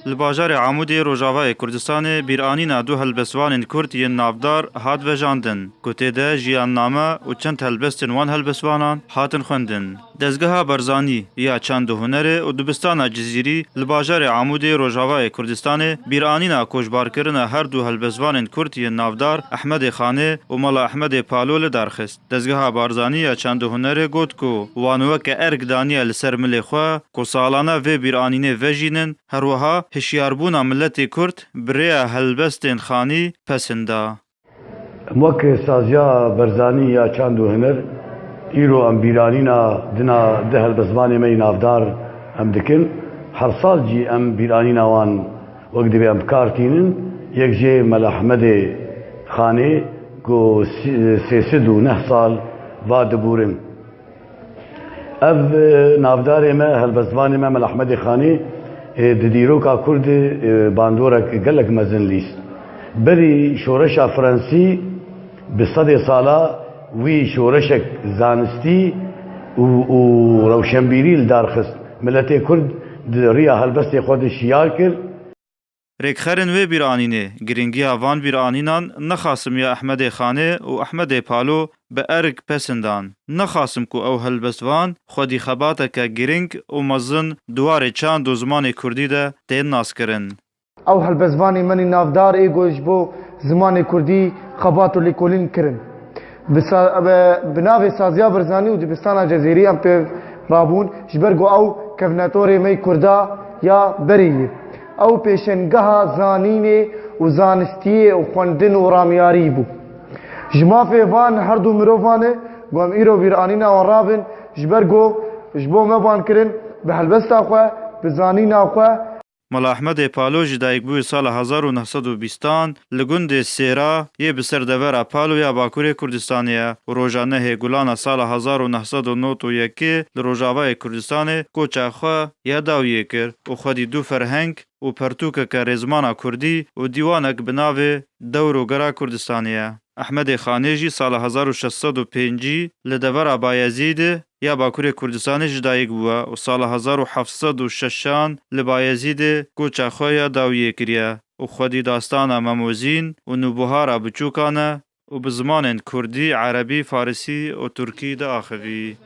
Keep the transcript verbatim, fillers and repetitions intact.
Li bajarê Amûdê Rojavayê Kurdistanê bîranîna du helbestvanên Kurd yên navdar hat vejandin, ku tê de jiyanname û çend helbestên wan helbestvanan hatin xwendin. Dezgeha Barzanî ya Çand û Hunerê û Dibistana Cizîrî li bajarê Amûdê Rojavayê Kurdistanê bîranîna koçbarkirina her du helbestvanên Kurd yên navdar Ehmedê Xanê û Mala Ehmedê Palo li dar xist. Dezgeha Barzanî ya Çand û Hunerê got ku wan weke erk daniye li ser milê xwe ku salane vê bîranînê vejînin, her wiha hişyarbûna miletê Kurd bi rêya helbestên Xanî pesin da. Em wek saziya Barzanî ya Çand û Huner îro em bîranîna dina du helbestvanê me yî navdar em dikin. Her sal jî em bîranîna wan wek divê em bi kar tînin. Yek jê Mela Ehmedê Xanê ku sê sed û neh sal va dibûrin. Ev, e, navdarê me, helbestvanê me Mela Ehmedê Xanî, e, di dîroka Kurdî, e, bandorek gelek mezin lîst. Berî şoreşa Fransî bi sedê sala wî şoreşek zanistî û, û rewşenbîrî li dar xist. Miletê Kurd di riya helbestê xwe de şiyar kir. Rêkxerên wê bîranînê giringiya van bîranînan ne Xasim ya Ehmedê Xanê û Ehmedê Palo bi erk pesin dan. Ne Xasim ku ew helbestvan xwedî xebateke giring û mezin di warê çand û zimanê kurdî de tên naskirin. Ew helbestvanê me nî navdar ê ku ji bo zimanê kurdî xebat û lêkolîn kirin. Bi sa-, bi, bi navê Saziya Barzanî û Dibistana Cezîrî em pê rabûn, ji ber ku ew kevnetorê me yî kurda ya berê ye. Ew pêşengeha zanînê û zanistiyê û xwendin û ramyarî bû. Ji mafê van her du mirovan e ku em îro bîranîna wan rabin, ji ber ku ji bo me van kirin, bi helbesta xwe, bi zanîna xwe, Mela Ehmedê Palo ji dayikbûyî sala hezar û neh sed û bîstan li gundê Sêra yê bi ser devera Palo ya Bakurê Kurdistanê ye û roja nehê Gulana sala hezar û neh sed û nod û yekê li Rojavayê Kurdistanê koça xwe ya dawiyê kir û xwedî du ferheng û pertûkeke rêzmana kurdî û dîwanek bi navê Dewr û Gera Kurdistanê ye. Ehmedê Xanê jî sala hezar û şeş sed û pêncî li devera Bayezîdê ya Bakurê Kurdistanê ji dayik bûye û sala hezar û heft sed û şeşan li Bayezîdê koça xwe ya dawiyê kiriye û xwedî dastana Memozîn û Nûbihara Biçûkan e û bi zimanên kurdî, erebî, farisî û tirkî diaxivî.